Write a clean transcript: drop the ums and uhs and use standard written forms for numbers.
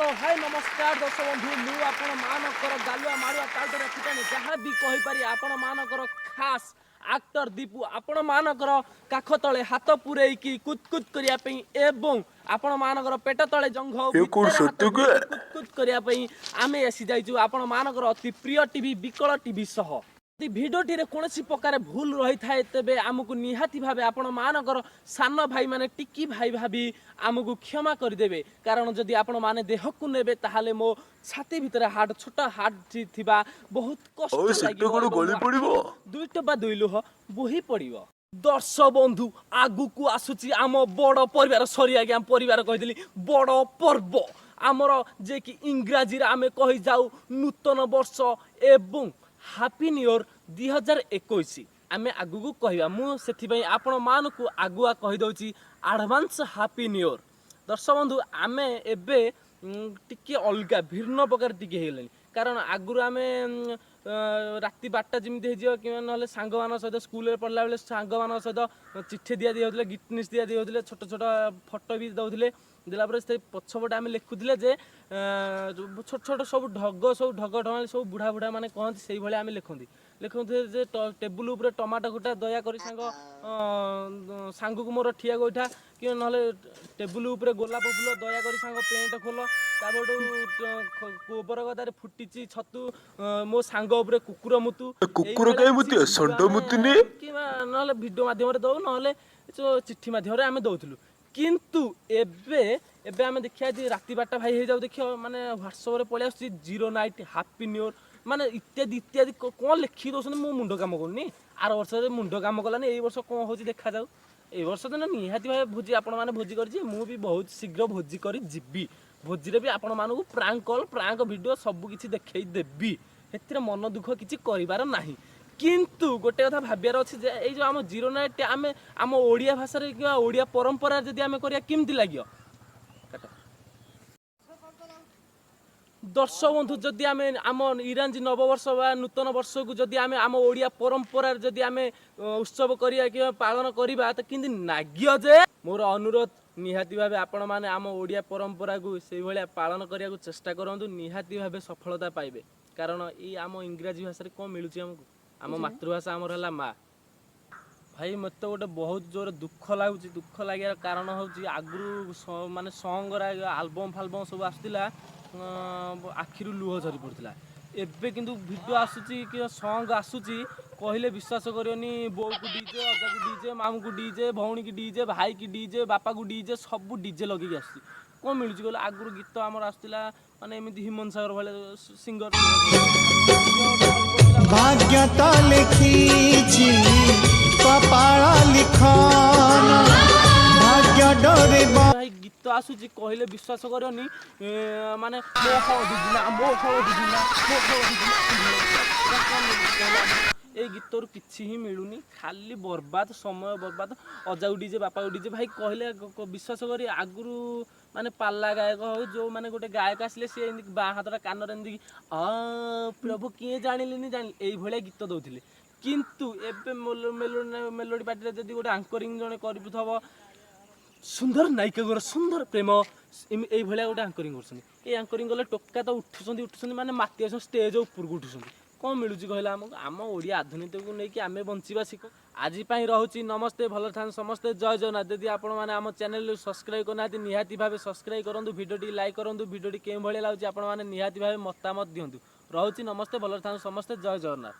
Hello high, ନମସ୍କାର ଦର୍ଶକ ବନ୍ଧୁ। ମୁଁ ଆପଣ ମାନଙ୍କର ଗାଲୁଆ, ମାରୁଆ, ଟାଉଟର, ଫିଟାଣି, ଯାହା ବି କହିପାରି, ଆପଣ ମାନଙ୍କର ଖାସ୍ ଆକ୍ଟର ଦୀପୁ, ଆପଣ ମାନଙ୍କର କାଖ ତଳେ ହାତ ପୁରେଇକି କୁତ୍ କୁତ୍ କରିବା ପାଇଁ ଏବଂ ଆପଣ ମାନଙ୍କର ପେଟ ତଳେ ଜଙ୍ଘ ଏ କଣ ଭିତରେ ହାତ ସତ୍ୟ କି? ପୁରେଇକି କୁତ୍ କୁତ୍ କରିବା ପାଇଁ ଆମେ ଆସି ଯାଇଛୁ ଆପଣ ମାନଙ୍କର ଅତି ପ୍ରିୟ ଟିଭି ବିକଳ ଟିଭି ସହ। ଯଦି ଭିଡ଼ିଓଟିରେ କୌଣସି ପ୍ରକାର ଭୁଲ ରହିଥାଏ, ତେବେ ଆମକୁ ନିହାତି ଭାବେ ଆପଣ ମାନଙ୍କର ସାନ ଭାଇମାନେ ଟିକି ଭାଇ ଭାବି ଆମକୁ କ୍ଷମା କରିଦେବେ। କାରଣ ଯଦି ଆପଣମାନେ ଦେହକୁ ନେବେ, ତାହେଲେ ମୋ ଛାତି ଭିତରେ ହାର୍ଟ, ଛୋଟ ହାର୍ଟ ଥିବା ବହୁତ କଷ୍ଟ ଆଉ ସେଟା ଲାଗିବ କଣ ଏବଂ ଗଳି ମୋ ପଡ଼ିବ? ଆଖିରୁ ଦୁଇ ଟୋପା ଦୁଇ ଲୁହ ବୋହି ପଡ଼ିବ। ଦର୍ଶକ ବନ୍ଧୁ, ଆଗକୁ ଆସୁଛି ଆମ ବଡ଼ ପରିବାର, ସରି ଆଜ୍ଞା, ପରିବାର କହିଦେଲି, ବଡ଼ ପର୍ବ ଆମର, ଯେ କି ଇଂରାଜୀରେ ଆମେ କହିଯାଉ ନୂତନ ବର୍ଷ ଏବଂ ହାପି ନ୍ୟୁ ଇୟର 2021 ଆମେ ଆଗକୁ କହିବା। ମୁଁ ସେଥିପାଇଁ ଆପଣମାନଙ୍କୁ ଆଗୁଆ କହିଦେଉଛି, ଆଡ଼ଭାନ୍ସ ହାପି ନ୍ୟୁ ଇୟର। ଦର୍ଶକ ବନ୍ଧୁ, ଆମେ ଏବେ ଟିକେ ଅଲଗା ଭିନ୍ନ ପ୍ରକାର ଟିକେ ହେଇଗଲେଣି। କାରଣ ଆଗରୁ ଆମେ ରାତି 12ଟା ଯେମିତି ହେଇଯିବ କିମ୍ବା ନହେଲେ ସାଙ୍ଗମାନଙ୍କ ସହିତ, ସ୍କୁଲରେ ପଢ଼ିଲା ବେଳେ ସାଙ୍ଗମାନଙ୍କ ସହିତ ଚିଠି ଦିଆ ଦିଆ ହେଉଥିଲେ, ଗିଟନିସ୍ ଦିଆ ଦିଆ ହେଉଥିଲେ, ଛୋଟ ଛୋଟ ଫଟୋ ବି ଦେଉଥିଲେ। ଦେଲା ପରେ ସେ ପଛପଟେ ଆମେ ଲେଖୁଥିଲେ ଯେ ଯୋଉ ଛୋଟ ଛୋଟ ସବୁ ଢଗ, ସବୁ ଢଗ ଢମାଳି ସବୁ ବୁଢ଼ା ବୁଢ଼ା ମାନେ କହନ୍ତି, ସେଇଭଳିଆ ଆମେ ଲେଖୁଥିଲେ ଯେ ଟେବୁଲ ଉପରେ ଟମାଟୋ ଗୋଟା, ଦୟାକରି ସାଙ୍ଗ ସାଙ୍ଗକୁ ମୋର ଠିଆ ଗୋଇଠା, କି ନହେଲେ ଟେବୁଲ ଉପରେ ଗୋଲାପ ଫୁଲ, ଦୟାକରି ସାଙ୍ଗ ପେଣ୍ଟ ଖୋଲ। ତାପରଠୁ ଗୋବର ଗଦାରେ ଫୁଟିଛି ଛତୁ, ମୋ ସାଙ୍ଗ ଉପରେ କୁକୁର ମୁତୁ। କୁକୁର ଏଇଭଳିଆ କାଇଁ କିଛି ମୁତିବ? ଭିଡ଼ିଓ ଷଣ୍ଢ ଆମେ ମୁତୁନି? କିମ୍ବା ନହେଲେ ଭିଡ଼ିଓ ମାଧ୍ୟମରେ ଦଉ, ନହେଲେ ଯୋଉ ଚିଠି ମାଧ୍ୟମରେ ଆମେ ଦଉଥିଲୁ। କିନ୍ତୁ ଏବେ ଏବେ ଆମେ ଦେଖିବା ଯେ ରାତି 12ଟା ଭାଇ ହେଇଯାଉ, ଦେଖିବ ମାନେ ହ୍ୱାଟ୍ସଆପରେ ପଳେଇ ଆସୁଛି zero night, happy new year, ମାନେ ଇତ୍ୟାଦି ଇତ୍ୟାଦି। କ'ଣ ଲେଖିକି ଦଉଛନ୍ତି, ମୋ ମୁଣ୍ଡ କାମ କରୁନି। ଆର ବର୍ଷରେ ମୁଣ୍ଡ କାମ କଲାନି, ଏଇ ବର୍ଷ କ'ଣ ହେଉଛି ଦେଖାଯାଉ। ଏଇ ବର୍ଷ ତ ନିହାତି ଭାବେ ଭୋଜି, ଆପଣମାନେ ଭୋଜି କରିଛି, ମୁଁ ବି ବହୁତ ଶୀଘ୍ର ଭୋଜି କରି ଯିବି। ଭୋଜିରେ ବି ଆପଣମାନଙ୍କୁ ପ୍ରାଙ୍କ କଲ୍, ପ୍ରାଙ୍କ ଭିଡ଼ିଓ ସବୁ କିଛି ଦେଖେଇ ଦେବି। ସେଥିରେ ମନ ଦୁଃଖ କିଛି କରିବାର ନାହିଁ। କିନ୍ତୁ ଗୋଟେ କଥା ଭାବିବାର ଅଛି ଯେ ଏଇ ଯେଉଁ ଆମ ଜିରୋ ନାଇଟ୍, ଆମେ ଆମ ଓଡ଼ିଆ ଭାଷାରେ କିମ୍ବା ଓଡ଼ିଆ ପରମ୍ପରାରେ ଯଦି ଆମେ କରିବା, କେମିତି ଲାଗିବ? କାଟ। ଦର୍ଶକ ବନ୍ଧୁ, ଯଦି ଆମେ ଆମ ଇଂରାଜୀ ନବବର୍ଷ ବା ନୂତନ ବର୍ଷକୁ ଯଦି ଆମେ ଆମ ଓଡ଼ିଆ ପରମ୍ପରାରେ ଯଦି ଆମେ ଉତ୍ସବ କରିବା କିମ୍ବା ପାଳନ କରିବା, ତ କେମିତି ନାଗିବ ଯେ ମୋର ଅନୁରୋଧ, ନିହାତି ଭାବେ ଆପଣମାନେ ଆମ ଓଡ଼ିଆ ପରମ୍ପରାକୁ ସେଇଭଳିଆ ପାଳନ କରିବାକୁ ଚେଷ୍ଟା କରନ୍ତୁ। ନିହାତି ଭାବେ ସଫଳତା ପାଇବେ। କାରଣ ଏଇ ଆମ ଇଂରାଜୀ ଭାଷାରେ କ'ଣ ମିଳୁଛି ଆମକୁ? ଆମ ମାତୃଭାଷା ଆମର ହେଲା ମା। ଭାଇ, ମୋତେ ଗୋଟେ ବହୁତ ଜୋରେ ଦୁଃଖ ଲାଗୁଛି। ଦୁଃଖ ଲାଗିବାର କାରଣ ହେଉଛି, ଆଗରୁ ମାନେ ସଙ୍ଗରା ଆଲବମ୍ ଫାଲବମ୍ ସବୁ ଆସୁଥିଲା, ଆଖିରୁ ଲୁହ ଝରି ପଡ଼ୁଥିଲା। ଏବେ କିନ୍ତୁ ଭିଡ଼ିଓ ଆସୁଛି କି ସଙ୍ଗ ଆସୁଛି, କହିଲେ ବିଶ୍ୱାସ କରିବନି, ବୋଉକୁ ଡିଜେ, ଅଜାକୁ ଡିଜେ, ମାମୁଁକୁ ଡିଜେ, ଭଉଣୀକି ଡିଜେ, ଭାଇକି ଡିଜେ, ବାପାକୁ ଡିଜେ, ସବୁ ଡିଜେ ଲଗେଇକି ଆସୁଛି। କ'ଣ ମିଳୁଛି କହିଲେ? ଆଗରୁ ଗୀତ ଆମର ଆସୁଥିଲା, ମାନେ ଏମିତି ହ୍ୟୁମାନ ସାଗର ଭଳିଆ ସିଙ୍ଗର ଭାଗ୍ୟ ତ ଲେଖିଛି କପାଳ ଲିଖନ, ଭାଗ୍ୟ ଡୋରେ ଭାଇ, ଗୀତ ଆସୁଛି, କହିଲେ ବିଶ୍ୱାସ କରିବନି, ମାନେ ମୋ ହଳଦୀ ଦିନା, ମୋ ହଳଦୀ ଦିନା, ମୋ ହଳଦୀ ଦିନା। ଏଇ ଗୀତରୁ କିଛି ହିଁ ମିଳୁନି, ଖାଲି ବର୍ବାଦ, ସମୟ ବର୍ବାଦ। ଅଜାକୁ ଡିଜେ, ବାପାକୁ ଡିଜେ। ଭାଇ, କହିଲେ ବିଶ୍ୱାସ କରି, ଆଗରୁ ମାନେ ପାଲା ଗାୟକ ହଉ, ଯୋଉ ମାନେ ଗୋଟେ ଗାୟକ ଆସିଲେ, ସିଏ ଏମିତି ବାଁ ହାତଟା କାନରେ ଏମିତି ଆ ପ୍ରଭୁ କିଏ ଜାଣିଲେନି ଜାଣିଲି, ଏଇଭଳିଆ ଗୀତ ଦଉଥିଲେ। କିନ୍ତୁ ଏବେ ମେଲୋଡି ପାର୍ଟିରେ ଯଦି ଗୋଟେ ଆଙ୍କରିଂ ଜଣେ କରୁଥିବ, ସୁନ୍ଦର ନାୟିକାଙ୍କର ସୁନ୍ଦର ପ୍ରେମ, ଏଇଭଳିଆ ଗୋଟେ ଆଙ୍କରିଂ କରୁଛନ୍ତି। ଏଇ ଆଙ୍କରିଂ କଲେ ଟୋକା ତ ଉଠୁଛନ୍ତି, ଉଠୁଛନ୍ତି, ମାନେ ମାତି ଆସୁଛନ୍ତି, ଷ୍ଟେଜ୍ ଉପରକୁ ଉଠୁଛନ୍ତି। କ'ଣ ମିଳୁଛି କହିଲା ଆମକୁ? ଆମ ଓଡ଼ିଆ ଆଧୁନିକକୁ ନେଇକି ଆମେ ବଞ୍ଚିବା ଶିଖ। ଆଜି ପାଇଁ ରହୁଛି, ନମସ୍ତେ, ଭଲରେ ଥାନ୍ତୁ ସମସ୍ତେ, ଜୟ ଜଗନ୍ନାଥ। ଯଦି ଆପଣମାନେ ଆମ ଚ୍ୟାନେଲକୁ ସବସ୍କ୍ରାଇବ୍ କରିନାହାନ୍ତି, ନିହାତି ଭାବେ ସବସ୍କ୍ରାଇବ୍ କରନ୍ତୁ, ଭିଡ଼ିଓଟି ଲାଇକ୍ କରନ୍ତୁ। ଭିଡ଼ିଓଟି କେଉଁ ଭଳିଆ ଲାଗୁଛି, ଆପଣମାନେ ନିହାତି ଭାବେ ମତାମତ ଦିଅନ୍ତୁ। ରହୁଛି, ନମସ୍ତେ, ଭଲରେ ଥାନ୍ତୁ ସମସ୍ତେ, ଜୟ ଜଗନ୍ନାଥ।